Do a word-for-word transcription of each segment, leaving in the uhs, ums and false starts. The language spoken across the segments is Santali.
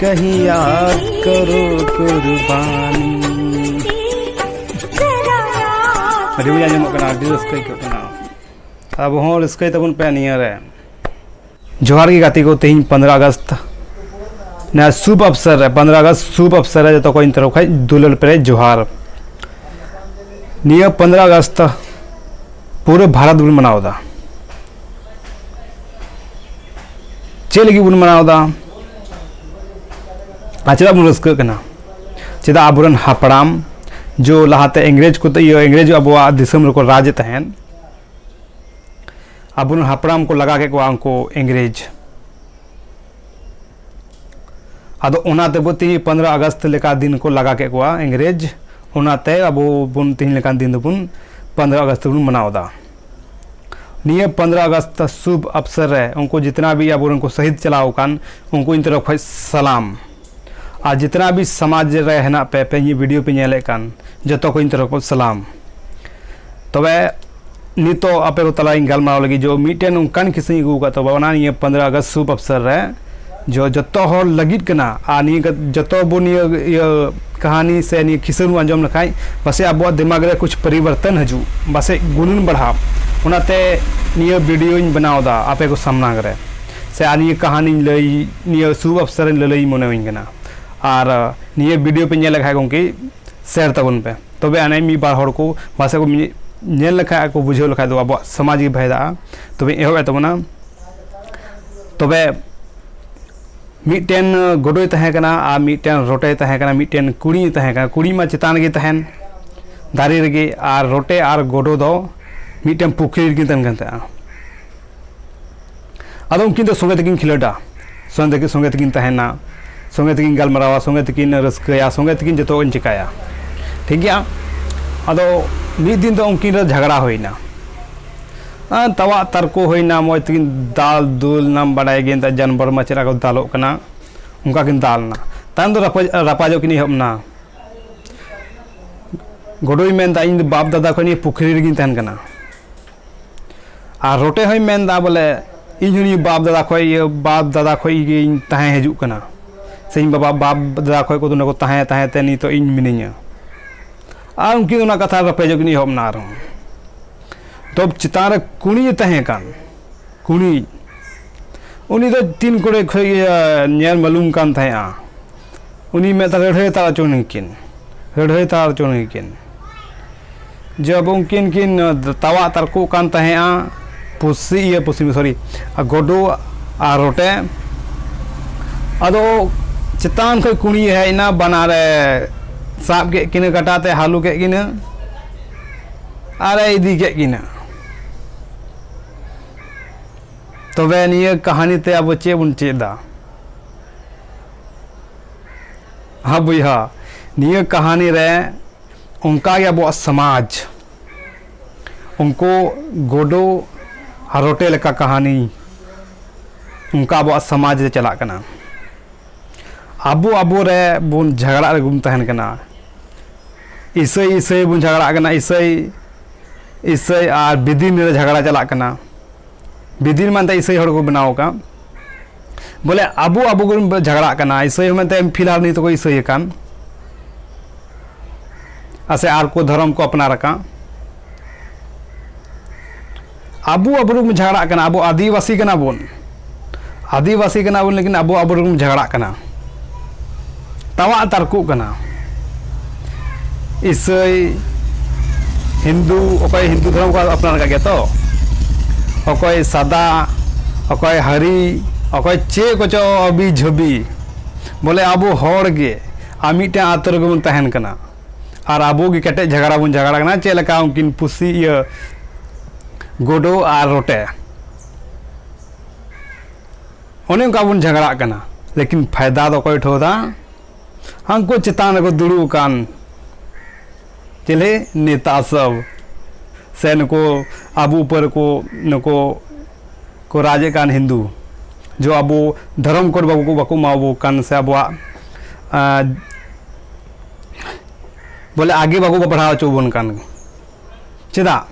कहीं याद करो कुर्बानी। ᱟᱹᱰᱤ ᱢᱚᱡᱽ ᱟᱸᱡᱚᱢᱚᱜ ᱠᱟᱱᱟ, ᱟᱹᱰᱤ ᱨᱟᱹᱥᱠᱟᱹ ᱟᱹᱭᱠᱟᱹᱜ ᱠᱟᱱᱟ᱾ ᱟᱵᱚ ᱦᱚᱸ ᱨᱟᱹᱥᱠᱟᱹᱭ ᱛᱟᱵᱚᱱ ᱯᱮ ᱱᱤᱭᱟᱹ ᱨᱮ᱾ ᱡᱚᱦᱟᱨ ᱜᱮ ᱜᱟᱛᱮ ᱠᱚ, ᱛᱮᱦᱮᱧ ᱯᱚᱱᱫᱽᱨᱚ ᱟᱜᱚᱥᱴ ᱱᱚᱣᱟ ᱥᱩᱵᱷ ᱚᱵᱥᱚᱨ ᱨᱮ, ᱯᱚᱱᱫᱽᱨᱚ ᱟᱜᱚᱥᱴ ᱥᱩᱵᱷ ᱚᱵᱥᱚᱨ ᱨᱮ ᱡᱚᱛᱚ ᱠᱚ ᱤᱧ ᱛᱚᱨᱚᱯ ᱠᱷᱚᱱ ᱫᱩᱞᱟᱹᱲ ᱯᱮᱨᱮᱡ ᱡᱚᱦᱟᱨ᱾ ᱱᱤᱭᱟᱹ ᱯᱚᱱᱫᱽᱨᱚ ᱟᱜᱚᱥᱴ ᱯᱩᱨᱟᱹ ᱵᱷᱟᱨᱚᱛ ᱵᱚᱱ ᱢᱟᱱᱟᱣ ᱮᱫᱟ᱾ ᱪᱮᱫ ᱞᱟᱹᱜᱤᱫ ᱵᱚᱱ ᱢᱟᱱᱟᱣ ᱮᱫᱟ ᱟᱨ ᱪᱮᱫᱟᱜ ᱵᱚᱱ ᱨᱟᱹᱥᱠᱟᱹᱜ ᱠᱟᱱᱟ? ᱪᱮᱫᱟᱜ ᱟᱵᱚᱨᱮᱱ ᱦᱟᱯᱲᱟᱢ ᱡᱚ ᱞᱟᱦᱟᱛᱮ ᱤᱝᱨᱮᱡᱽ ᱠᱚ, ᱤᱭᱟᱹ, ᱤᱝᱨᱮᱡᱽ ᱟᱵᱚᱣᱟᱜ ᱫᱤᱥᱚᱢ ᱨᱮᱠᱚ ᱨᱟᱡᱽ ᱮᱫ ᱛᱟᱦᱮᱸᱫ, ᱟᱵᱚᱨᱮᱱ ᱦᱟᱯᱲᱟᱢ ᱠᱚ ᱞᱟᱜᱟ ᱠᱮᱫ ᱠᱚᱣᱟ ᱩᱱᱠᱩ ᱤᱝᱨᱮᱡᱽ᱾ ᱟᱫᱚ ᱚᱱᱟ ᱛᱮᱵᱚ ᱛᱮᱦᱤᱧ ᱯᱚᱱᱫᱽᱨᱚ ᱟᱜᱚᱥᱴ ᱞᱮᱠᱟ ᱫᱤᱱ ᱠᱚ ᱞᱟᱜᱟ ᱠᱮᱫ ᱠᱚᱣᱟ ᱤᱝᱨᱮᱡᱽ, ᱚᱱᱟᱛᱮ ᱟᱵᱚ ᱵᱚᱱ ᱛᱮᱦᱤᱧ ᱞᱮᱠᱟᱱ ᱫᱤᱱ ᱫᱚᱵᱚᱱ ᱯᱚᱱᱫᱽᱨᱚ ᱟᱜᱚᱥᱴ ᱵᱚᱱ ᱢᱟᱱᱟᱣ ᱮᱫᱟ᱾ ᱱᱤᱭᱟᱹ ᱯᱚᱱᱫᱽᱨᱚ ᱟᱜᱚᱥᱴ ᱥᱩᱵᱷ ᱚᱵᱥᱚᱨ ᱨᱮ ᱩᱱᱠᱩ ᱡᱤᱛᱱᱟ ᱵᱷᱤ ᱟᱵᱚᱨᱮᱱ ᱠᱚ ᱥᱟᱹᱦᱤᱫ ᱪᱟᱞᱟᱣ ᱟᱠᱟᱱ, ᱩᱱᱠᱩ ᱤᱧ ᱛᱚᱨᱚᱯ ᱠᱷᱚᱱ ᱥᱟᱞᱟᱢ᱾ ᱟᱨ ᱡᱤᱛᱱᱟ ᱵᱷᱤ ᱥᱚᱢᱟᱡᱽ ᱨᱮ ᱦᱮᱱᱟᱜ ᱯᱮ, ᱯᱮ ᱱᱤᱭᱟᱹ ᱵᱷᱤᱰᱤᱭᱳ ᱯᱮ ᱧᱮᱞᱮᱫ ᱠᱟᱱ, ᱡᱚᱛᱚ ᱠᱚ ᱤᱧ ᱛᱚᱨᱚᱯ ᱠᱷᱚᱱ ᱥᱟᱞᱟᱢ᱾ ᱛᱚᱵᱮ ᱱᱤᱛᱚᱜ ᱟᱯᱮ ᱠᱚ ᱛᱟᱞᱟᱨᱤᱧ ᱜᱟᱞᱢᱟᱨᱟᱣ ᱞᱟᱹᱜᱤᱫ ᱡᱚ ᱢᱤᱫᱴᱮᱱ ᱚᱱᱠᱟᱱ ᱠᱤᱥᱟᱹᱧ ᱟᱹᱜᱩ ᱟᱠᱟᱫ ᱛᱟᱵᱚᱱᱟ, ᱚᱱᱟ ᱱᱤᱭᱟᱹ ᱯᱚᱱᱫᱽᱨᱚ ᱟᱜᱚᱥᱴ ᱥᱩᱵᱷ ᱚᱵᱥᱚᱨ ᱨᱮ ᱡᱚ ᱡᱚᱛᱚ ᱦᱚᱲ ᱞᱟᱹᱜᱤᱫ ᱠᱟᱱᱟ᱾ ᱟᱨ ᱱᱤᱭᱟᱹ ᱠᱟ-, ᱡᱚᱛᱚ ᱵᱚ ᱱᱤᱭᱟᱹ, ᱤᱭᱟᱹ ᱠᱟᱹᱦᱟᱱᱤ ᱥᱮ ᱱᱤᱭᱟᱹ ᱠᱤᱥᱟᱹ ᱵᱚᱱ ᱟᱸᱡᱚᱢ ᱞᱮᱠᱷᱟᱡ ᱯᱟᱥᱮᱡ ᱟᱵᱚᱣᱟᱜ ᱫᱤᱢᱟᱜᱽ ᱨᱮ ᱠᱩᱪ ᱯᱚᱨᱤᱵᱚᱨᱛᱚᱱ ᱦᱤᱡᱩᱜ, ᱯᱟᱥᱮᱡ ᱜᱩᱱᱟᱹᱱ ᱵᱟᱲᱦᱟᱣ᱾ ᱚᱱᱟᱛᱮ ᱱᱤᱭᱟᱹ ᱵᱷᱤᱰᱤᱭᱳᱧ ᱵᱮᱱᱟᱣ ᱮᱫᱟ ᱟᱯᱮ ᱠᱚ ᱥᱟᱢᱱᱟ ᱨᱮ, ᱥᱮ ᱟᱨ ᱱᱤᱭᱟᱹ ᱠᱟᱹᱦᱟᱱᱤᱧ ᱞᱟᱹᱭ, ᱱᱤᱭᱟᱹ ᱥᱩᱵᱷ ᱚᱵᱥᱚᱨ ᱨᱮᱧ ᱞᱟᱹᱞᱟᱹᱭ ᱢᱚᱱᱮᱣᱟᱹᱧ ᱠᱟᱱᱟ᱾ ᱟᱨ ᱱᱤᱭᱟᱹ ᱵᱷᱤᱰᱤᱭᱳ ᱯᱮ ᱧᱮᱞ ᱞᱮᱠᱷᱟᱡ ᱜᱚᱢᱠᱮ, ᱥᱮᱭᱟᱨ ᱛᱟᱵᱚᱱ ᱯᱮ, ᱛᱚᱵᱮ ᱟᱹᱱᱤᱡ ᱢᱤᱫ ᱵᱟᱨ ᱦᱚᱲ ᱠᱚ ᱯᱟᱥᱮᱡ ᱠᱚ ᱧᱮ-, ᱧᱮᱞ ᱞᱮᱠᱷᱟᱡ ᱟᱨ ᱠᱚ ᱵᱩᱡᱷᱟᱹᱣ ᱞᱮᱠᱷᱟᱡ ᱫᱚ ᱟᱵᱚᱣᱟᱜ ᱥᱚᱢᱟᱡᱽ ᱜᱮ ᱯᱷᱟᱭᱫᱟᱜᱼᱟ᱾ ᱛᱚᱵᱮ ᱮᱦᱚᱵ ᱮᱫ ᱛᱟᱵᱚᱱᱟ᱾ ᱛᱚᱵᱮ ᱢᱤᱫᱴᱮᱱ ᱜᱚᱰᱚᱭ ᱛᱟᱦᱮᱸ ᱠᱟᱱᱟ ᱟᱨ ᱢᱤᱫᱴᱮᱱ ᱨᱚᱴᱮᱭ ᱛᱟᱦᱮᱸ ᱠᱟᱱᱟ, ᱢᱤᱫᱴᱮᱱ ᱠᱩᱲᱤᱭ ᱛᱟᱦᱮᱸ ᱠᱟᱱᱟ᱾ ᱠᱩᱲᱤ ᱢᱟ ᱪᱮᱛᱟᱱ ᱨᱮᱜᱮ ᱛᱟᱦᱮᱱ ᱫᱟᱨᱮ ᱨᱮᱜᱮ, ᱟᱨ ᱨᱚᱴᱮ ᱟᱨ ᱜᱚᱰᱚ ᱫᱚ ᱢᱤᱫᱴᱮᱱ ᱯᱩᱠᱷᱨᱤ ᱨᱮᱠᱤᱱ ᱛᱟᱦᱮᱱ ᱠᱟᱱ ᱛᱟᱦᱮᱸᱜᱼᱟ᱾ ᱟᱫᱚ ᱩᱱᱠᱤᱱ ᱫᱚ ᱥᱚᱸᱜᱮ ᱛᱮᱠᱤᱱ ᱠᱷᱮᱞᱳᱰᱟ, ᱥᱚᱸᱜᱮ ᱛᱮᱠᱤᱱ, ᱥᱚᱸᱜᱮ ᱛᱮᱠᱤᱱ ᱛᱟᱦᱮᱱᱟ, ᱥᱚᱸᱜᱮ ᱛᱮᱠᱤᱱ ᱜᱟᱞᱢᱟᱨᱟᱣᱟ, ᱥᱚᱸᱜᱮ ᱛᱮᱠᱤᱱ ᱨᱟᱹᱥᱠᱟᱹᱭᱟ, ᱥᱚᱸᱜᱮ ᱛᱮᱠᱤᱱ ᱡᱚᱛᱚᱣᱟᱜ ᱠᱤᱱ ᱪᱮᱠᱟᱭᱟ᱾ ᱴᱷᱤᱠ ᱜᱮᱭᱟ? ᱟᱫᱚ ᱢᱤᱫ ᱫᱤᱱ ᱫᱚ ᱩᱱᱠᱤᱱ ᱨᱮ ᱡᱷᱟᱜᱽᱲᱟ ᱦᱩᱭᱱᱟ, ᱟᱨ ᱛᱟᱣᱟᱜ ᱛᱟᱨᱠᱚ ᱦᱩᱭᱱᱟ, ᱢᱚᱡᱽ ᱛᱮᱠᱤᱱ ᱫᱟᱞ ᱫᱩᱞ ᱱᱟᱢ, ᱵᱟᱰᱟᱭ ᱜᱮ ᱮᱱᱛᱮ ᱡᱟᱱᱵᱚᱨ ᱢᱟ ᱪᱮᱫ ᱞᱮᱠᱟ ᱠᱚ ᱫᱟᱞᱚᱜ ᱠᱟᱱᱟ, ᱚᱱᱠᱟ ᱠᱤᱱ ᱫᱟᱞ ᱮᱱᱟ᱾ ᱛᱟᱭᱚᱢ ᱫᱚ ᱨᱟᱯᱟ-, ᱨᱟᱯᱟᱡᱚᱜ ᱠᱤᱱ ᱮᱦᱚᱵ ᱮᱱᱟ᱾ ᱜᱚᱰᱚᱭ ᱢᱮᱱᱫᱟ, "ᱤᱧ ᱫᱚ ᱵᱟᱯ ᱫᱟᱫᱟ ᱠᱷᱚᱱ ᱱᱤᱭᱟᱹ ᱯᱩᱠᱷᱨᱤ ᱨᱮᱜᱤᱧ ᱛᱟᱦᱮᱱ ᱠᱟᱱᱟ, ᱟᱨ ᱨᱚᱴᱮ ᱦᱚᱸᱭ ᱢᱮᱱᱫᱟ ᱵᱚᱞᱮ, "ᱤᱧ ᱦᱚᱸ ᱱᱤᱭᱟᱹ ᱵᱟᱯ ᱫᱟᱫᱟ ᱠᱷᱚᱡ, ᱤᱭᱟᱹ, ᱵᱟᱯ ᱫᱟᱫᱟ ᱠᱷᱚᱡ ᱜᱤᱧ ᱛᱟᱦᱮᱸ ᱦᱤᱡᱩᱜ ᱠᱟᱱᱟ, ᱥᱮ ᱤᱧ ᱵᱟᱵᱟ ᱵᱟᱯ ᱫᱟᱫᱟ ᱠᱷᱚᱡ ᱠᱚ ᱱᱚᱰᱮ ᱠᱚ ᱛᱟᱦᱮᱸ ᱛᱟᱦᱮᱸ ᱛᱮ ᱱᱤᱛᱚᱜ ᱤᱧ ᱢᱤᱱᱟᱹᱧᱟ, ᱟᱨ ᱩᱱᱠᱤᱱ ᱚᱱᱟ ᱠᱟᱛᱷᱟ ᱨᱟᱯᱮᱡᱚᱜ ᱠᱤᱱ ᱮᱦᱚᱵ ᱮᱱᱟ ᱟᱨᱦᱚᱸ᱾ ᱛᱚᱵ ᱪᱮᱛᱟᱱ ᱨᱮ ᱠᱩᱲᱤᱭ ᱛᱟᱦᱮᱸ ᱠᱟᱱ, ᱠᱩᱲᱤ, ᱩᱱᱤ ᱫᱚ ᱛᱤᱱ ᱠᱚᱨᱮ ᱠᱷᱚᱡ ᱜᱮ, ᱧᱮᱞ ᱢᱟᱞᱩᱢ ᱠᱟᱱ ᱛᱟᱦᱮᱸᱜᱼᱟ, ᱩᱱᱤ ᱢᱮᱫ ᱛᱮ ᱞᱟᱹᱲᱦᱟᱹᱭ ᱛᱟᱲ ᱦᱚᱪᱚ ᱠᱤᱱ, ᱞᱟᱹᱲᱦᱟᱹᱭ ᱛᱟᱲ ᱦᱚᱪᱚ ᱠᱤᱱ᱾ ᱡᱚᱵ ᱩᱱᱠᱤᱱ ᱠᱤᱱ ᱛᱟᱣᱟᱜ ᱛᱟᱨᱠᱚᱜ ᱠᱟᱱ ᱛᱟᱦᱮᱸᱜᱼᱟ, ᱯᱩᱥᱤ, ᱤᱭᱟᱹ, ᱯᱩᱥᱤ, sorry, ᱟᱨ ᱜᱚᱰᱚ ᱟᱨ ᱨᱚᱴᱮ᱾ ᱟᱫᱚ ᱪᱮᱛᱟᱱ ᱠᱷᱚᱡ ᱠᱩᱲᱤᱭ ᱦᱮᱡ ᱮᱱᱟ, ᱵᱟᱱᱟᱨᱮ ᱥᱟᱵ ᱠᱮᱫ ᱠᱤᱱᱟᱹ ᱠᱟᱴᱟ ᱛᱮ, ᱦᱟᱹᱞᱩ ᱠᱮᱫ ᱠᱤᱱᱟᱹ ᱟᱨᱮ ᱤᱫᱤ ᱠᱮᱫ ᱠᱤᱱᱟᱹ᱾ ᱛᱚᱵᱮ ᱱᱤᱭᱟᱹ ᱠᱟᱹᱦᱱᱤ ᱛᱮ ᱟᱵᱚ ᱪᱮᱫ ᱵᱚᱱ ᱪᱮᱫ ᱮᱫᱟ? ᱦᱮᱸ ᱵᱚᱭᱦᱟ, ᱱᱤᱭᱟᱹ ᱠᱟᱹᱦᱱᱤ ᱨᱮ ᱚᱱᱠᱟ ᱜᱮ ᱟᱵᱚᱣᱟᱜ ᱥᱚᱢᱟᱡᱽ, ᱩᱱᱠᱩ ᱜᱚᱰᱚ ᱟᱨ ᱨᱚᱴᱮ ᱞᱮᱠᱟ ᱠᱟᱹᱦᱱᱤ, ᱚᱱᱠᱟ ᱟᱵᱚᱣᱟᱜ ᱥᱚᱢᱟᱡᱽ ᱨᱮ ᱪᱟᱞᱟᱜ ᱠᱟᱱᱟ᱾ ᱟᱵᱚ ᱟᱵᱚ ᱨᱮ ᱵᱚᱱ ᱡᱷᱟᱜᱽᱲᱟᱜ ᱨᱮᱜᱮ ᱵᱚᱱ ᱛᱟᱦᱮᱱ ᱠᱟᱱᱟ᱾ ᱤᱥᱟᱹᱭ ᱤᱥᱟᱹᱭ ᱵᱚᱱ ᱡᱷᱟᱜᱽᱲᱟᱜ ᱠᱟᱱᱟ, ᱤᱥᱟᱹᱭ ᱤᱥᱟᱹᱭ ᱟᱨ ᱵᱤᱫᱤᱱ ᱨᱮ ᱡᱷᱟᱜᱽᱲᱟ ᱪᱟᱞᱟᱜ ᱠᱟᱱᱟ᱾ ᱵᱤᱫᱤᱱ ᱢᱟᱱᱛᱮ ᱤᱥᱟᱹᱭ ᱦᱚᱲ ᱠᱚ ᱵᱮᱱᱟᱣ ᱟᱠᱟᱫ᱾ ᱵᱚᱞᱮ ᱟᱵᱚ ᱟᱵᱚ ᱜᱮᱵᱚᱱ ᱡᱷᱟᱜᱽᱲᱟᱜ ᱠᱟᱱᱟ᱾ ᱤᱥᱟᱹᱭ ᱦᱚᱸ ᱢᱮᱱᱛᱮ ᱯᱷᱤᱞᱦᱟᱞ ᱱᱤᱛ ᱠᱚ ᱤᱥᱟᱹᱭ ᱟᱠᱟᱱ, ᱟᱨ ᱥᱮ ᱟᱨ ᱠᱚ ᱫᱷᱚᱨᱚᱢ ᱠᱚ ᱟᱯᱱᱟᱨ ᱟᱠᱟᱫ᱾ ᱟᱵᱚ ᱟᱵᱚ ᱨᱮᱵᱚᱱ ᱡᱷᱟᱜᱽᱲᱟᱜ ᱠᱟᱱᱟ᱾ ᱟᱵᱚ ᱟᱹᱫᱤᱵᱟᱹᱥᱤ ᱠᱟᱱᱟ ᱵᱚᱱ, ᱟᱹᱫᱤᱵᱟᱹᱥᱤ ᱠᱟᱱᱟ ᱵᱚᱱ, ᱞᱮᱠᱤᱱ ᱟᱵᱚ ᱟᱵᱚ ᱨᱮᱵᱚᱱ ᱡᱷᱟᱜᱽᱲᱟᱜ ᱠᱟᱱᱟ, ᱛᱟᱣᱟᱜ ᱛᱟᱨᱠᱚᱜ ᱠᱟᱱᱟ᱾ ᱤᱥᱟᱹᱭ, ᱦᱤᱱᱫᱩ, ᱚᱠᱚᱭ ᱦᱤᱱᱫᱩ ᱫᱷᱚᱨᱚᱢ ᱠᱚ ᱟᱯᱱᱟᱨ ᱟᱠᱟᱫ ᱜᱮᱭᱟ ᱛᱚ, ᱚᱠᱚᱭ ᱥᱟᱫᱟ, ᱚᱠᱚᱭ ᱦᱟᱹᱨᱤ, ᱚᱠᱚᱭ ᱪᱮᱫ ᱠᱚᱪᱚ ᱟᱹᱵᱤ ᱡᱷᱟᱹᱵᱤ᱾ ᱵᱚᱞᱮ ᱟᱵᱚ ᱦᱚᱲ ᱜᱮ ᱟᱨ ᱢᱤᱫᱴᱮᱱ ᱟᱛᱳ ᱨᱮᱜᱮ ᱵᱚᱱ ᱛᱟᱦᱮᱱ ᱠᱟᱱᱟ, ᱟᱨ ᱟᱵᱚ ᱜᱮ ᱠᱮᱴᱮᱡ ᱡᱷᱟᱜᱽᱲᱟ ᱵᱚᱱ ᱡᱷᱟᱜᱽᱲᱟ ᱠᱟᱱᱟ᱾ ᱪᱮᱫ ᱞᱮᱠᱟ ᱩᱱᱠᱤᱱ ᱯᱩᱥᱤ, ᱤᱭᱟᱹ, ᱜᱚᱰᱚ ᱟᱨ ᱨᱚᱴᱮ, ᱚᱱᱮ ᱚᱱᱠᱟ ᱵᱚᱱ ᱡᱷᱟᱜᱽᱲᱟᱜ ᱠᱟᱱᱟ᱾ ᱞᱮᱠᱤᱱ ᱯᱷᱟᱭᱫᱟ ᱫᱚ ᱚᱠᱚᱭ ᱩᱴᱷᱟᱹᱣ ᱮᱫᱟ? ᱦᱟᱱᱠᱩ ᱪᱮᱛᱟᱱ ᱨᱮᱠᱚ ᱫᱩᱲᱩᱵ ᱟᱠᱟᱱ ᱪᱮᱞᱮ ᱱᱮᱛᱟ ᱥᱚᱵ, ᱥᱮ ᱱᱩᱠᱩ ᱟᱵᱚ ᱩᱯᱚᱨ ᱠᱚ, ᱱᱩᱠᱩ ᱠᱚ ᱨᱟᱡᱽ ᱮᱫ ᱠᱟᱱ ᱦᱤᱱᱫᱩ, ᱡᱚ ᱟᱵᱚ ᱫᱷᱚᱨᱚᱢ ᱠᱳᱰ ᱵᱟᱠᱚ, ᱵᱟᱠᱚ ᱮᱢᱟ ᱵᱚ ᱠᱟᱱ, ᱥᱮ ᱟᱵᱚᱣᱟᱜ, ᱟᱸ, ᱵᱚᱞᱮ ᱟᱜᱮ ᱵᱟᱠᱚ ᱵᱟᱲᱦᱟᱣ ᱦᱚᱪᱚ ᱵᱚᱱ ᱠᱟᱱ᱾ ᱪᱮᱫᱟᱜ?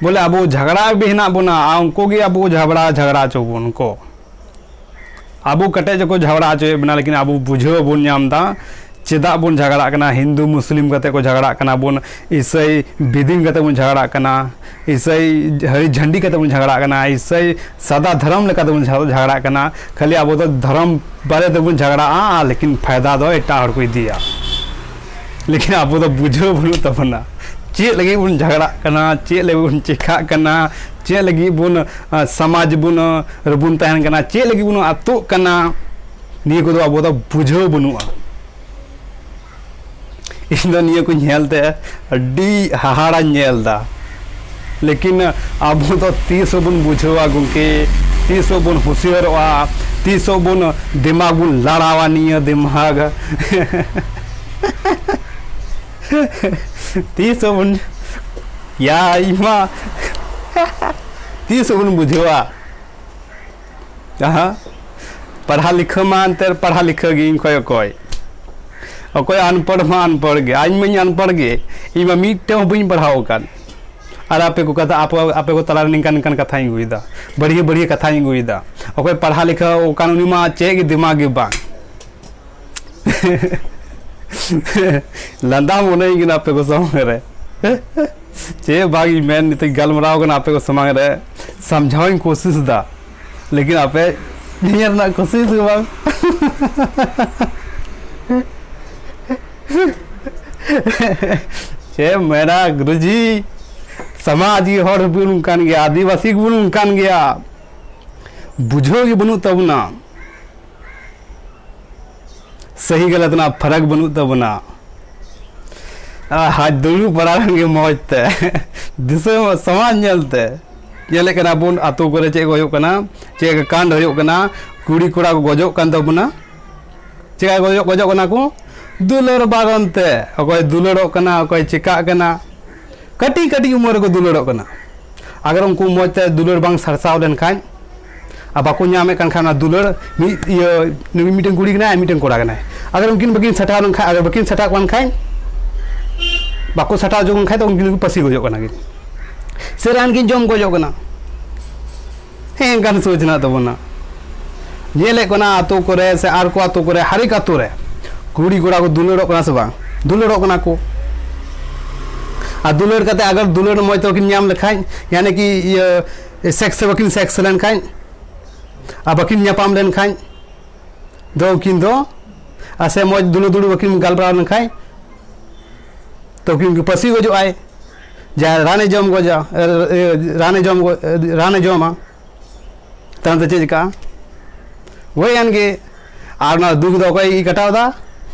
ᱵᱚᱞᱮ ᱟᱵᱚ ᱡᱷᱟᱜᱽᱲᱟ ᱨᱮᱜᱮ ᱦᱮᱱᱟᱜ ᱵᱚᱱᱟ, ᱟᱨ ᱩᱱᱠᱩ ᱜᱮ ᱟᱵᱚ ᱡᱷᱟᱜᱽᱲᱟ, ᱡᱷᱟᱜᱽᱲᱟ ᱦᱚᱪᱚ ᱵᱚᱱ ᱠᱚ᱾ ᱟᱵᱚ ᱠᱮᱴᱮᱡ ᱛᱮᱠᱚ ᱡᱷᱟᱜᱽᱲᱟ ᱦᱚᱪᱚᱭᱮᱫ ᱵᱚᱱᱟ, ᱞᱮᱠᱤᱱ ᱟᱵᱚ ᱵᱩᱡᱷᱟᱹᱣ ᱵᱟᱵᱚᱱ ᱧᱟᱢ ᱮᱫᱟ ᱪᱮᱫᱟᱜ ᱵᱚᱱ ᱡᱷᱟᱜᱽᱲᱟᱜ ᱠᱟᱱᱟ᱾ ᱦᱤᱱᱫᱩ ᱢᱩᱥᱞᱤᱢ ᱠᱟᱛᱮ ᱠᱚ ᱡᱷᱟᱜᱽᱲᱟᱜ ᱠᱟᱱᱟ ᱵᱚᱱ, ᱤᱥᱟᱹᱭ ᱵᱤᱫᱤᱱ ᱠᱟᱛᱮ ᱵᱚᱱ ᱡᱷᱟᱜᱽᱲᱟᱜ ᱠᱟᱱᱟ, ᱤᱥᱟᱹᱭ ᱦᱟᱹᱨᱤ ᱡᱷᱟᱹᱱᱰᱤ ᱠᱟᱛᱮ ᱵᱚᱱ ᱡᱷᱟᱜᱽᱲᱟᱜ ᱠᱟᱱᱟ, ᱤᱥᱟᱹᱭ ᱥᱟᱫᱟ ᱫᱷᱚᱨᱚᱢ ᱞᱮᱠᱟᱛᱮ ᱵᱚᱱ ᱡᱷᱟ-, ᱡᱷᱟᱜᱽᱲᱟᱜ ᱠᱟᱱᱟ᱾ ᱠᱷᱟᱹᱞᱤ ᱟᱵᱚ ᱫᱚ ᱫᱷᱚᱨᱚᱢ ᱵᱟᱨᱮ ᱛᱮᱵᱚᱱ ᱡᱷᱟᱜᱽᱲᱟᱜᱼᱟ, ᱞᱮᱠᱤᱱ ᱯᱷᱟᱭᱫᱟ ᱫᱚ ᱮᱴᱟᱜ ᱦᱚᱲ ᱠᱚ ᱤᱫᱤᱭᱟ᱾ ᱞᱮᱠᱤᱱ ᱟᱵᱚ ᱫᱚ ᱵᱩᱡᱷᱟᱹᱣ ᱵᱟᱹᱱᱩᱜ ᱛᱟᱵᱚᱱᱟ ᱪᱮᱫ ᱞᱟᱹᱜᱤᱫ ᱵᱚᱱ ᱡᱷᱟᱜᱽᱲᱟᱜ ᱠᱟᱱᱟ, ᱪᱮᱫ ᱞᱟᱹᱜᱤᱫ ᱵᱚᱱ ᱪᱮᱠᱷᱟᱜ ᱠᱟᱱᱟ, ᱪᱮᱫ ᱞᱟᱹᱜᱤᱫ ᱵᱚᱱ, ᱟ, ᱥᱚᱢᱟᱡᱽ ᱵᱚᱱ, ᱟ, ᱨᱮᱵᱚᱱ ᱛᱟᱦᱮᱱ ᱠᱟᱱᱟ, ᱪᱮᱫ ᱞᱟᱹᱜᱤᱫ ᱵᱚᱱ ᱟᱹᱛᱩᱜ ᱠᱟᱱᱟ, ᱱᱤᱭᱟᱹ ᱠᱚᱫᱚ ᱟᱵᱚ ᱫᱚ ᱵᱩᱡᱷᱟᱹᱣ ᱵᱟᱹᱱᱩᱜᱼᱟ᱾ ᱤᱧ ᱫᱚ ᱱᱤᱭᱟᱹ ᱠᱚ ᱧᱮᱞ ᱛᱮ ᱟᱹᱰᱤ ᱦᱟᱦᱟᱲᱟᱧ ᱧᱮᱞ ᱮᱫᱟ᱾ ᱞᱮᱠᱤᱱ ᱟᱵᱚ ᱫᱚ ᱛᱤᱥ ᱦᱚᱸ ᱵᱚᱱ ᱵᱩᱡᱷᱟᱹᱣᱟ ᱜᱚᱢᱠᱮ, ᱛᱤᱥ ᱦᱚᱸ ᱵᱚᱱ ᱦᱩᱥᱭᱟᱹᱨᱚᱜᱼᱟ, ᱛᱤᱥ ᱦᱚᱸ ᱵᱚᱱ ᱫᱤᱢᱟᱜᱽ ᱵᱚᱱ ᱞᱟᱲᱟᱣᱟ ᱱᱤᱭᱟᱹ ᱫᱤᱢᱟᱜᱽ᱾ ᱛᱤᱥ ᱦᱚᱸ ᱵᱚᱱ, ᱭᱟ ᱤᱧ ᱢᱟ ᱛᱤᱥ ᱦᱚᱸ ᱵᱚᱱ ᱵᱩᱡᱷᱟᱹᱣᱟ᱾ ᱟᱦᱟ, ᱯᱟᱲᱦᱟᱣ ᱞᱤᱠᱷᱟᱹ ᱢᱟ ᱮᱱᱛᱮᱫ ᱯᱟᱲᱦᱟᱣ ᱞᱤᱠᱷᱟᱹ ᱜᱮ, ᱤᱧ ᱠᱷᱚᱡ ᱚᱠᱚᱭ, ᱚᱠᱚᱭ ᱟᱱᱯᱚᱲ ᱢᱟ ᱟᱱᱯᱚᱲ ᱜᱮ, ᱤᱧ ᱢᱟᱧ ᱟᱱᱯᱚᱲ ᱜᱮ, ᱤᱧ ᱢᱟ ᱢᱤᱫᱴᱮᱱ ᱦᱚᱸ ᱵᱟᱹᱧ ᱯᱟᱲᱦᱟᱣ ᱟᱠᱟᱫ᱾ ᱟᱨ ᱟᱯᱮ ᱠᱚ ᱠᱟᱛᱷᱟ, ᱟᱯᱮ, ᱟᱯᱮ ᱠᱚ ᱛᱟᱞᱟᱨᱮ ᱱᱤᱝᱠᱟᱱ ᱱᱤᱝᱠᱟᱱ ᱠᱟᱛᱷᱟᱧ ᱟᱹᱜᱩᱭᱮᱫᱟ, ᱵᱟᱹᱲᱤᱭᱟᱹ ᱵᱟᱹᱲᱤᱭᱟᱹ ᱠᱟᱛᱷᱟᱧ ᱟᱹᱜᱩᱭᱮᱫᱟ᱾ ᱚᱠᱚᱭ ᱯᱟᱲᱦᱟᱣ ᱞᱤᱠᱷᱟᱹ ᱠᱟᱱ ᱩᱱᱤ ᱢᱟ ᱪᱮᱫ ᱜᱮ ᱫᱤᱢᱟᱜᱽ ᱜᱮ ᱵᱟᱝ᱾ ᱞᱟᱸᱫᱟ ᱢᱚᱱᱮᱭ ᱠᱟᱱᱟ ᱟᱯᱮ ᱠᱚ ᱥᱟᱢᱟᱝ ᱨᱮ᱾ ᱪᱮᱫ ᱵᱟᱝ ᱤᱧ ᱢᱮᱱ, ᱱᱤᱛᱚᱜ ᱜᱟᱞᱢᱟᱨᱟᱣ ᱠᱟᱱᱟ ᱟᱯᱮ ᱠᱚ ᱥᱟᱢᱟᱝ ᱨᱮ, ᱥᱟᱢᱡᱷᱟᱣ ᱤᱧ ᱠᱳᱥᱤᱥ ᱮᱫᱟ, ᱞᱮᱠᱤᱱ ᱟᱯᱮ ᱧᱮᱧᱮᱞ ᱨᱮᱱᱟᱜ ᱠᱳᱥᱤᱥ ᱜᱮ ᱵᱟᱝ᱾ ᱪᱮᱫ ᱢᱮᱱᱟ ᱜᱩᱨᱩᱡᱤ, ᱥᱚᱢᱟᱡᱽ ᱜᱮ ᱦᱚᱲ ᱵᱚᱱ ᱠᱟᱱ ᱜᱮᱭᱟ, ᱟᱹᱫᱤᱵᱟᱹᱥᱤ ᱜᱮᱵᱚᱱ ᱠᱟᱱ ᱜᱮᱭᱟ, ᱵᱩᱡᱷᱟᱹᱣ ᱜᱮ ᱵᱟᱹᱱᱩᱜ ᱛᱟᱵᱚᱱᱟ᱾ ᱥᱟᱹᱦᱤ ᱜᱟᱞᱟᱛ ᱨᱮᱱᱟᱜ ᱯᱷᱟᱨᱟᱠ ᱵᱟᱹᱱᱩᱜ ᱛᱟᱵᱚᱱᱟ᱾ ᱟᱨ ᱦᱟᱡᱽ ᱫᱩᱲᱩᱵ ᱵᱟᱲᱟ ᱞᱮᱱ ᱜᱮ ᱢᱚᱡᱽ ᱛᱮ᱾ ᱫᱤᱥᱚᱢ ᱥᱚᱢᱟᱡᱽ ᱧᱮᱞ ᱛᱮ᱾ ᱧᱮᱞᱮᱫ ᱠᱟᱱᱟ ᱵᱚᱱ ᱟᱛᱳ ᱠᱚᱨᱮ ᱪᱮᱫ ᱠᱚ ᱦᱩᱭᱩᱜ ᱠᱟᱱᱟ, ᱪᱮᱫ ᱠᱚ ᱠᱟᱱᱰ ᱦᱩᱭᱩᱜ ᱠᱟᱱᱟ, ᱠᱩᱲᱤ ᱠᱚᱲᱟ ᱠᱚ ᱜᱚᱡᱚᱜ ᱠᱟᱱ ᱛᱟᱵᱚᱱᱟ᱾ ᱪᱮᱠᱟ ᱜᱚᱡᱚᱜ, ᱜᱚᱡᱚᱜ ᱠᱟᱱᱟ ᱠᱚ? ᱫᱩᱞᱟᱹᱲ ᱵᱟᱨᱚᱱ ᱛᱮ᱾ ᱚᱠᱚᱭ ᱫᱩᱞᱟᱹᱲᱚᱜ ᱠᱟᱱᱟ, ᱚᱠᱚᱭ ᱪᱮᱠᱟᱜ ᱠᱟᱱᱟ᱾ ᱠᱟᱹᱴᱤᱡ ᱠᱟᱹᱴᱤᱡ ᱩᱢᱮᱨ ᱨᱮᱠᱚ ᱫᱩᱞᱟᱹᱲᱚᱜ ᱠᱟᱱᱟ᱾ ᱟᱜᱟᱨ ᱩᱱᱠᱩ ᱢᱚᱡᱽ ᱛᱮ ᱫᱩᱞᱟᱹᱲ ᱵᱟᱝ ᱥᱟᱨᱥᱟᱣ ᱞᱮᱱᱠᱷᱟᱱ, ᱟᱨ ᱵᱟᱠᱚ ᱧᱟᱢᱮᱫ ᱠᱟᱱ ᱠᱷᱟᱱ ᱚᱱᱟ ᱫᱩᱞᱟᱹᱲ, ᱢᱤᱫ ᱤᱭᱟᱹ, ᱱᱩᱭ ᱢᱤᱫᱴᱮᱱ ᱠᱩᱲᱤ ᱠᱟᱱᱟᱭ ᱟᱨ ᱢᱤᱫᱴᱮᱱ ᱠᱚᱲᱟ ᱠᱟᱱᱟᱭ, ᱟᱜᱟᱨ ᱩᱱᱠᱤᱱ ᱵᱟᱹᱠᱤᱱ ᱥᱟᱴᱟᱣ ᱞᱮᱱᱠᱷᱟᱱ, ᱟᱜᱟᱨ ᱵᱟᱹᱠᱤᱱ ᱥᱟᱴᱟᱣ ᱠᱟᱱ ᱠᱷᱟᱱ, ᱵᱟᱠᱚ ᱥᱟᱴᱟᱣ ᱡᱚᱝ ᱠᱷᱟᱱ ᱫᱚ ᱩᱱᱠᱤᱱ ᱫᱚᱠᱚ ᱯᱟᱹᱥᱤ ᱜᱚᱡᱚᱜ ᱠᱟᱱᱟ ᱠᱤᱱ᱾ ᱥᱮ ᱨᱟᱱ ᱠᱤᱱ ᱡᱚᱢ ᱜᱚᱡᱚᱜ ᱠᱟᱱᱟ᱾ ᱦᱮᱸ, ᱚᱱᱠᱟᱱ ᱥᱳᱪ ᱦᱮᱱᱟᱜ ᱛᱟᱵᱚᱱᱟ᱾ ᱧᱮᱞᱮᱫ ᱠᱟᱱᱟ ᱟᱛᱳ ᱠᱚᱨᱮ ᱥᱮ ᱟᱨ ᱠᱚ ᱟᱛᱳ ᱠᱚᱨᱮ, ᱦᱟᱨᱮᱠ ᱟᱛᱳ ᱨᱮ ᱠᱩᱲᱤ ᱠᱚᱲᱟ ᱠᱚ ᱫᱩᱞᱟᱹᱲᱚᱜ ᱠᱟᱱᱟ ᱥᱮ ᱵᱟᱝ? ᱫᱩᱞᱟᱹᱲᱚᱜ ᱠᱟᱱᱟ ᱠᱚ᱾ ᱟᱨ ᱫᱩᱞᱟᱹᱲ ᱠᱟᱛᱮ ᱟᱜᱟᱨ ᱫᱩᱞᱟᱹᱲ ᱢᱚᱡᱽ ᱛᱮ ᱵᱟᱹᱠᱤᱱ ᱧᱟᱢ ᱞᱮᱠᱷᱟᱡ, ᱭᱟᱱᱤ ᱠᱤ ᱤᱭᱟᱹ ᱥᱮᱠᱥ ᱨᱮ ᱵᱟᱹᱠᱤᱱ ᱥᱮᱠᱥ ᱞᱮᱱᱠᱷᱟᱡ, ᱟᱨ ᱵᱟᱹᱠᱤᱱ ᱧᱟᱯᱟᱢ ᱞᱮᱱᱠᱷᱟᱡ ᱫᱚ ᱩᱱᱠᱤᱱ ᱫᱚ, ᱟᱨ ᱥᱮ ᱢᱚᱡᱽ ᱫᱩᱞᱟᱹᱲ ᱫᱩᱞᱟᱹᱲ ᱵᱟᱹᱠᱤᱱ ᱜᱟᱞᱢᱟᱨᱟᱣ ᱞᱮᱱᱠᱷᱟᱡ, ᱛᱚ ᱩᱱᱠᱤᱱ ᱠᱤᱱ ᱯᱟᱹᱥᱤ ᱜᱚᱡᱚᱜ ᱟᱭ᱾ ᱡᱟᱦᱟᱸᱭ ᱨᱟᱱᱮ ᱡᱚᱢ ᱜᱚᱡᱟ, ᱮ, ᱮ, ᱨᱟᱱᱮ ᱡᱚᱢ ᱜᱚ-, ᱮ, ᱨᱟᱱᱮ ᱡᱚᱢᱟ, ᱛᱟᱭᱚᱢ ᱛᱮ ᱪᱮᱫ ᱪᱤᱠᱟᱹᱜᱼᱟ? ᱜᱚᱡ ᱮᱱ ᱜᱮ᱾ ᱟᱨ ᱚᱱᱟ ᱫᱩᱠ ᱫᱚ ᱚᱠᱚᱭ ᱠᱟᱴᱟᱣ ᱮᱫᱟ?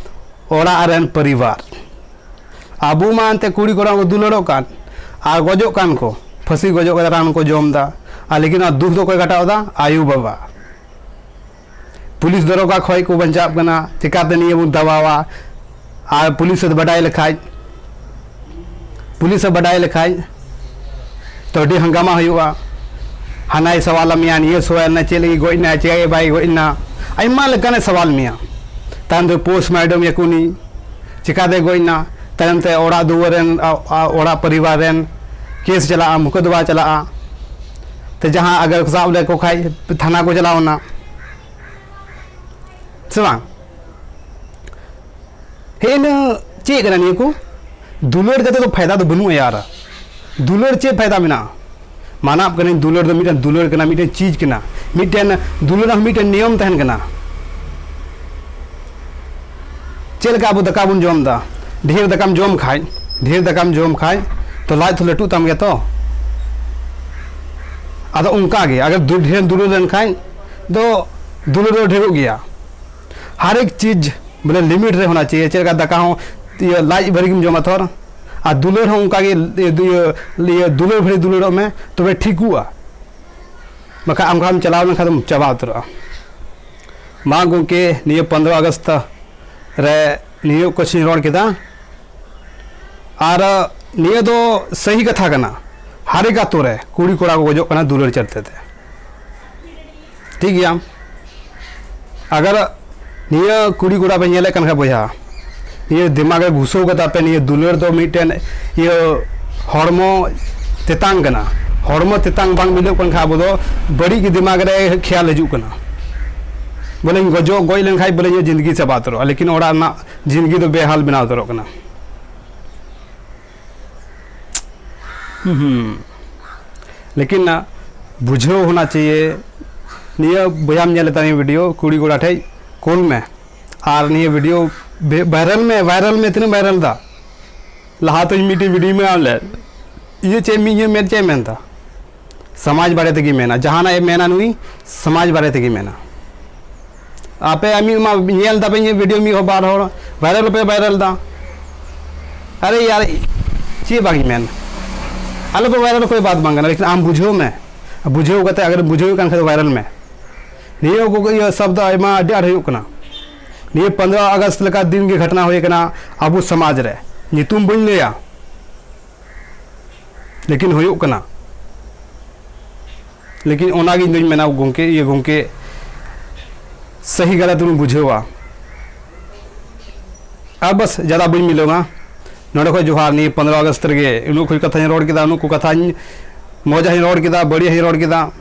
ᱚᱲᱟᱜ ᱨᱮᱱ ᱯᱚᱨᱤᱵᱟᱨ᱾ ᱟᱵᱚ ᱢᱟ ᱮᱱᱛᱮ ᱠᱩᱲᱤ ᱠᱚᱲᱟ ᱠᱚ ᱫᱩᱞᱟᱹᱲᱚᱜ ᱠᱟᱱ ᱟᱨ ᱜᱚᱡᱚᱜ ᱠᱟᱱ ᱠᱚ, ᱯᱷᱟᱹᱥᱤ ᱜᱚᱡᱚᱜ ᱠᱟᱱᱟ, ᱨᱟᱱ ᱠᱚ ᱡᱚᱢ ᱮᱫᱟ, ᱟᱨ ᱞᱮᱠᱤᱱ ᱚᱱᱟ ᱫᱩᱠ ᱫᱚ ᱚᱠᱚᱭ ᱠᱟᱴᱟᱣ ᱮᱫᱟ? ᱟᱭᱳ ᱵᱟᱵᱟ᱾ ᱯᱩᱞᱤᱥ ᱫᱚᱨᱚᱜᱟ ᱠᱷᱚᱡ ᱠᱚ ᱵᱟᱧᱪᱟᱜ ᱠᱟᱱᱟ, ᱪᱤᱠᱟᱛᱮ ᱱᱤᱭᱟᱹ ᱵᱚᱱ ᱫᱟᱵᱟᱣᱟ? ᱟᱨ ᱯᱩᱞᱤᱥ ᱮ ᱵᱟᱰᱟᱭ ᱞᱮᱠᱷᱟᱡ, ᱯᱩᱞᱤᱥ ᱮ ᱵᱟᱰᱟᱭ ᱞᱮᱠᱷᱟᱡ, ᱛᱚ ᱟᱹᱰᱤ ᱦᱟᱝᱜᱟᱢᱟ ᱦᱩᱭᱩᱜᱼᱟ᱾ ᱦᱟᱱᱟᱭ ᱥᱟᱣᱟᱞ ᱢᱮᱭᱟ, ᱱᱤᱭᱟᱹ ᱥᱟᱣᱟᱞ ᱱᱟ, ᱪᱮᱫ ᱞᱟᱹᱜᱤᱫ ᱜᱚᱡ ᱮᱱᱟ, ᱪᱮᱫ ᱞᱟᱹᱜᱤᱫ ᱵᱟᱭ ᱜᱚᱡ ᱮᱱᱟ, ᱟᱭᱢᱟ ᱞᱮᱠᱟᱱᱮ ᱥᱟᱣᱟᱞ ᱢᱮᱭᱟ᱾ ᱛᱟᱭᱚᱢ ᱛᱮ ᱯᱳᱥᱴᱢᱟᱨᱴᱚᱢ ᱭᱟᱠᱚ ᱩᱱᱤ, ᱪᱤᱠᱟᱛᱮ ᱜᱚᱡ ᱮᱱᱟ? ᱛᱟᱭᱚᱢ ᱛᱮ ᱚᱲᱟᱜ ᱫᱩᱣᱟᱹᱨ ᱨᱮᱱ, ᱟ, ᱟ, ᱚᱲᱟᱜ ᱯᱚᱨᱤᱵᱟᱨ ᱨᱮᱱ ᱠᱮᱥ ᱪᱟᱞᱟᱜᱼᱟ, ᱢᱩᱠᱚᱫᱢᱟ ᱪᱟᱞᱟᱜᱼᱟ᱾ ᱛᱮ ᱡᱟᱦᱟᱸ ᱟᱜᱟᱨ ᱥᱟᱵ ᱞᱮᱠᱚ ᱠᱷᱟᱡ ᱛᱷᱟᱱᱟ ᱠᱚ ᱪᱟᱞᱟᱣᱱᱟ, ᱥᱮ ᱵᱟᱝ? ᱦᱮᱸ, ᱤᱱᱟᱹ ᱪᱮᱫ ᱠᱟᱱᱟ ᱱᱤᱭᱟᱹ ᱠᱚ? ᱫᱩᱞᱟᱹᱲ ᱠᱟᱛᱮ ᱫᱚ ᱯᱷᱟᱭᱫᱟ ᱫᱚ ᱵᱟᱹᱱᱩᱜᱼᱟ ᱭᱟᱨ᱾ ᱫᱩᱞᱟᱹᱲ ᱪᱮᱫ ᱯᱷᱟᱭᱫᱟ ᱢᱮᱱᱟᱜᱼᱟ? ᱢᱟᱱᱟᱣ ᱠᱟᱹᱱᱟᱹᱧ, ᱫᱩᱞᱟᱹᱲ ᱫᱚ ᱢᱤᱫᱴᱮᱱ ᱫᱩᱞᱟᱹᱲ ᱠᱟᱱᱟ, ᱢᱤᱫᱴᱮᱱ ᱪᱤᱡᱽ ᱠᱟᱱᱟ, ᱢᱤᱫᱴᱮᱱ ᱫᱩᱞᱟᱹᱲ ᱨᱮᱱᱟᱜ ᱦᱚᱸ ᱢᱤᱫᱴᱮᱱ ᱱᱤᱭᱚᱢ ᱛᱟᱦᱮᱱ ᱠᱟᱱᱟ᱾ ᱪᱮᱫ ᱞᱮᱠᱟ ᱟᱵᱚ ᱫᱟᱠᱟ ᱵᱚᱱ ᱡᱚᱢ ᱮᱫᱟ, ᱰᱷᱮᱨ ᱫᱟᱠᱟᱢ ᱡᱚᱢ ᱠᱷᱟᱡ, ᱰᱷᱮᱨ ᱫᱟᱠᱟᱢ ᱡᱚᱢ ᱠᱷᱟᱡ ᱛᱚ ᱞᱟᱡ ᱛᱚ ᱞᱟᱹᱴᱩᱜ ᱛᱟᱢ ᱜᱮᱭᱟ ᱛᱚ᱾ ᱟᱫᱚ ᱚᱱᱠᱟ ᱜᱮ ᱟᱜᱟᱨ ᱫᱩ-, ᱰᱷᱮᱨ ᱫᱩᱞᱟᱹᱲ ᱞᱮᱱᱠᱷᱟᱡ ᱫᱚ ᱫᱩᱞᱟᱹᱲ ᱫᱚ ᱰᱷᱮᱨᱚᱜ ᱜᱮᱭᱟ᱾ ᱦᱟᱨ ᱮᱠ ᱪᱤᱡᱽ ᱵᱚᱞᱮ ᱞᱤᱢᱤᱴ ᱨᱮ ᱦᱳᱱᱟ ᱪᱟᱦᱤᱭᱮ᱾ ᱪᱮᱫ ᱞᱮᱠᱟ ᱫᱟᱠᱟ ᱦᱚᱸ ᱤᱭᱟᱹ ᱞᱟᱡ ᱵᱷᱟᱹᱨᱤ ᱜᱮᱢ ᱡᱚᱢᱟ ᱛᱷᱚᱨ, ᱟᱨ ᱫᱩᱞᱟᱹᱲ ᱦᱚᱸ ᱚᱱᱠᱟ ᱜᱮ ᱤᱭᱟᱹ, ᱤᱭᱟᱹ, ᱤᱭᱟᱹ ᱫᱩᱞᱟᱹᱲ ᱵᱷᱟᱹᱨᱤ ᱫᱩᱞᱟᱹᱲᱚᱜ ᱢᱮ, ᱛᱚᱵᱮ ᱴᱷᱤᱠᱚᱜᱼᱟ᱾ ᱵᱟᱠᱷᱟᱡ ᱟᱢ ᱠᱷᱟᱱ ᱪᱟᱞᱟᱣ ᱞᱮᱱᱠᱷᱟᱱ ᱫᱚᱢ ᱪᱟᱵᱟ ᱩᱛᱟᱹᱨᱚᱜᱼᱟ᱾ ᱢᱟ ᱜᱚᱢᱠᱮ, ᱱᱤᱭᱟᱹ ᱯᱚᱱᱨᱚ ᱟᱜᱚᱥᱴ ᱨᱮ ᱱᱤᱭᱟᱹ ᱠᱚᱪᱤᱧ ᱨᱚᱲ ᱠᱮᱫᱟ᱾ ᱟᱨ ᱱᱤᱭᱟᱹ ᱫᱚ ᱥᱟᱹᱦᱤ ᱠᱟᱛᱷᱟ ᱠᱟᱱᱟ, ᱦᱟᱨᱮᱠ ᱟᱛᱳ ᱨᱮ ᱠᱩᱲᱤ ᱠᱚᱲᱟ ᱠᱚ ᱜᱚᱡᱚᱜ ᱠᱟᱱᱟ ᱫᱩᱞᱟᱹᱲ ᱪᱟᱞᱛᱮ ᱛᱮ᱾ ᱴᱷᱤᱠ ᱜᱮᱭᱟ᱾ ᱟᱜᱟᱨ ᱱᱤᱭᱟᱹ ᱠᱩᱲᱤ ᱠᱚᱲᱟ ᱯᱮ ᱧᱮᱞᱮᱫ ᱠᱟᱱ ᱠᱷᱟᱱ ᱵᱚᱭᱦᱟ, ᱱᱤᱭᱟᱹ ᱫᱤᱢᱟᱜᱽ ᱨᱮ ᱜᱷᱩᱥᱟᱹᱣ ᱠᱟᱛᱟ ᱯᱮ, ᱱᱤᱭᱟᱹ ᱫᱩᱞᱟᱹᱲ ᱫᱚ ᱢᱤᱫᱴᱮᱱ ᱤᱭᱟᱹ ᱦᱚᱲᱢᱚ ᱛᱮᱛᱟᱝ ᱠᱟᱱᱟ, ᱦᱚᱲᱢᱚ ᱛᱮᱛᱟᱝ ᱵᱟᱝ ᱢᱤᱞᱟᱹᱜ ᱠᱟᱱ ᱠᱷᱟᱱ ᱟᱵᱚ ᱫᱚ ᱵᱟᱹᱲᱤᱡ ᱜᱮ ᱫᱤᱢᱟᱜᱽ ᱨᱮ ᱠᱷᱮᱭᱟᱞ ᱦᱤᱡᱩᱜ ᱠᱟᱱᱟ, ᱵᱚᱞᱮᱧ ᱜᱚᱡᱚᱜ ᱜᱚᱡ ᱞᱮᱱᱠᱷᱟᱱ ᱵᱚᱞᱮ ᱤᱧᱟᱹᱜ ᱡᱤᱱᱫᱜᱤ ᱪᱟᱵᱟ ᱩᱛᱟᱹᱨᱚᱜᱼᱟ, ᱞᱮᱠᱤᱱ ᱚᱲᱟᱜ ᱨᱮᱱᱟᱜ ᱡᱤᱱᱫᱜᱤ ᱫᱚ ᱵᱮᱦᱟᱞ ᱵᱮᱱᱟᱣ ᱩᱛᱟᱹᱨᱚᱜ ᱠᱟᱱᱟ᱾ ᱦᱩᱸ᱾ ᱞᱮᱠᱤᱱ ᱵᱩᱡᱷᱟᱹᱣ ᱦᱳᱱᱟ ᱪᱟᱦᱤᱭᱮ, ᱱᱤᱭᱟᱹ ᱵᱚᱭᱦᱟᱢ ᱧᱮᱞ ᱮᱫᱟ ᱱᱤᱭᱟᱹ ᱵᱷᱤᱰᱤᱭᱳ, ᱠᱩᱲᱤ ᱠᱚᱲᱟ ᱴᱷᱮᱡ ᱠᱩᱞ ᱢᱮ, ᱟᱨ ᱱᱤᱭᱟᱹ ᱵᱷᱤᱰᱤᱭᱳ ᱵᱷᱟᱭᱨᱟᱞ ᱢᱮ, ᱵᱷᱟᱭᱨᱟᱞ ᱢᱮ, ᱛᱤᱱᱟᱹᱜ ᱵᱷᱟᱭᱨᱟᱞ ᱫᱟ? ᱞᱟᱦᱟ ᱛᱮ ᱢᱤᱫᱴᱮᱱ ᱵᱷᱤᱰᱤᱭᱳ ᱢᱮ ᱟᱢ ᱞᱮᱫ, ᱤᱭᱟᱹ ᱪᱮᱫ ᱢᱤᱫ ᱤᱭᱟᱹ ᱢᱮᱱ ᱪᱮᱫ ᱮ ᱢᱮᱱ ᱫᱟ? ᱥᱚᱢᱟᱡᱽ ᱵᱟᱨᱮ ᱛᱮᱜᱮ ᱢᱮᱱᱟ, ᱡᱟᱦᱟᱱᱟᱜ ᱮ ᱢᱮᱱᱟ ᱱᱩᱭ ᱥᱚᱢᱟᱡᱽ ᱵᱟᱨᱮ ᱛᱮᱜᱮ ᱢᱮᱱᱟ᱾ ᱟᱯᱮ ᱢᱤᱫ ᱢᱟ ᱧᱮᱞ ᱫᱟᱯᱮ ᱤᱧᱟᱹᱜ ᱵᱷᱤᱰᱤᱭᱳ, ᱢᱤᱫ ᱦᱚᱲ ᱵᱟᱨ ᱦᱚᱲ ᱵᱷᱟᱭᱨᱟᱞ ᱯᱮ ᱵᱷᱟᱭᱨᱟᱞ ᱫᱟ᱾ ᱟᱨᱮ ᱭᱟᱨ, ᱪᱮᱫ ᱵᱟᱝ ᱤᱧ ᱢᱮᱱ, ᱟᱞᱚ ᱯᱮ ᱵᱷᱟᱭᱨᱟᱞ, ᱚᱠᱚᱭ ᱵᱟᱫ ᱵᱟᱝ ᱠᱟᱱᱟ, ᱞᱮᱠᱤᱱ ᱟᱢ ᱵᱩᱡᱷᱟᱹᱣ ᱢᱮ, ᱵᱩᱡᱷᱟᱹᱣ ᱠᱟᱛᱮ ᱟᱜᱟᱨ ᱵᱩᱡᱷᱟᱹᱣ ᱠᱟᱱ ᱠᱷᱟᱡ ᱫᱚ ᱵᱷᱟᱭᱨᱟᱞ ᱢᱮ᱾ ᱱᱤᱭᱟᱹ ᱠᱚ ᱤᱭᱟᱹ ᱥᱟᱵ ᱫᱚ ᱟᱭᱢᱟ ᱟᱹᱰᱤ ᱟᱸᱴ ᱦᱩᱭᱩᱜ ᱠᱟᱱᱟ᱾ ᱱᱤᱭᱟᱹ ᱯᱚᱱᱨᱚ ᱟᱜᱚᱥᱴ ᱞᱮᱠᱟ ᱫᱤᱱ ᱜᱮ ᱜᱷᱚᱴᱱᱟ ᱦᱩᱭ ᱠᱟᱱᱟ ᱟᱵᱚ ᱥᱚᱢᱟᱡᱽ ᱨᱮ, ᱧᱩᱛᱩᱢ ᱵᱟᱹᱧ ᱞᱟᱹᱭᱟ, ᱞᱮᱠᱤᱱ ᱦᱩᱭᱩᱜ ᱠᱟᱱᱟ᱾ ᱞᱮᱠᱤᱱ ᱚᱱᱟᱜᱮ ᱤᱧ ᱫᱚᱧ ᱢᱮᱱᱟ ᱜᱚᱢᱠᱮ, ᱤᱭᱟᱹ ᱜᱚᱢᱠᱮ, ᱥᱟᱹᱦᱤ ᱜᱟᱞᱟᱛ ᱵᱚᱱ ᱵᱩᱡᱷᱟᱹᱣᱟ᱾ ᱟᱨ ᱵᱟᱥ, ᱡᱟᱫᱟ ᱵᱟᱹᱧ ᱢᱤᱞᱟᱹᱣᱟ᱾ ᱱᱚᱰᱮ ᱠᱷᱚᱡ ᱡᱚᱦᱟᱨ᱾ ᱱᱤᱭᱟᱹ ᱯᱚᱱᱨᱚ ᱟᱜᱚᱥᱴ ᱨᱮᱜᱮ ᱩᱱᱟᱹᱜ ᱠᱷᱚᱡ ᱠᱟᱛᱷᱟᱧ ᱨᱚᱲ ᱠᱮᱫᱟ, ᱩᱱᱟᱹᱜ ᱠᱚ ᱠᱟᱛᱷᱟᱧ, ᱢᱚᱡᱟᱜ ᱤᱧ ᱨᱚᱲ ᱠᱮᱫᱟ, ᱵᱟᱹᱲᱤᱡᱟᱜ ᱤᱧ ᱨᱚᱲ ᱠᱮᱫᱟ,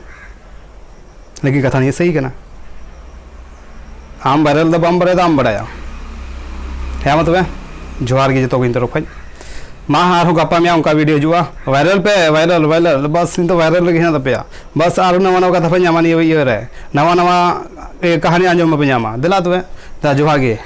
ᱞᱮᱠᱤᱱ ᱠᱟᱛᱷᱟ ᱱᱤᱭᱟᱹ ᱥᱟᱹᱦᱤ ᱠᱟᱱᱟ᱾ ᱟᱢ ᱵᱷᱟᱭᱨᱟᱞ ᱫᱚ ᱵᱟᱢ ᱵᱟᱲᱟᱭ ᱫᱚ ᱟᱢ ᱵᱟᱲᱟᱭᱟ᱾ ᱦᱮᱸ ᱢᱟ ᱛᱚᱵᱮ, ᱡᱚᱦᱟᱨ ᱜᱮ ᱡᱚᱛᱚ ᱠᱚ ᱤᱧ ᱛᱚᱨᱚᱯ ᱠᱷᱚᱡ᱾ ᱢᱟ ᱟᱨᱦᱚᱸ ᱜᱟᱯᱟ ᱢᱮᱭᱟᱝ ᱚᱱᱠᱟ ᱵᱷᱤᱰᱤᱭᱳ ᱦᱤᱡᱩᱜᱼᱟ, ᱵᱷᱟᱭᱨᱟᱞ ᱯᱮ, ᱵᱷᱟᱭᱨᱟᱞ, ᱵᱷᱟᱭᱨᱟᱞ, ᱵᱟᱥ ᱤᱧ ᱫᱚ ᱵᱷᱟᱭᱨᱟᱞ ᱨᱮᱜᱮ ᱦᱮᱱᱟᱜ ᱛᱟᱯᱮᱭᱟ᱾ ᱵᱟᱥ ᱟᱨ ᱱᱟᱣᱟ ᱱᱟᱣᱟ ᱠᱟᱛᱷᱟ ᱯᱮ ᱧᱟᱢᱟ ᱱᱤᱭᱟᱹ ᱤᱭᱟᱹ ᱨᱮ, ᱱᱟᱣᱟ ᱱᱟᱣᱟ, ᱮ, ᱠᱟᱹᱦᱱᱤ ᱟᱸᱡᱚᱢ ᱵᱟᱯᱮ ᱧᱟᱢᱟ᱾ ᱫᱮᱞᱟ ᱛᱚᱵᱮ, ᱫᱟ ᱡᱚᱦᱟᱨ ᱜᱮ᱾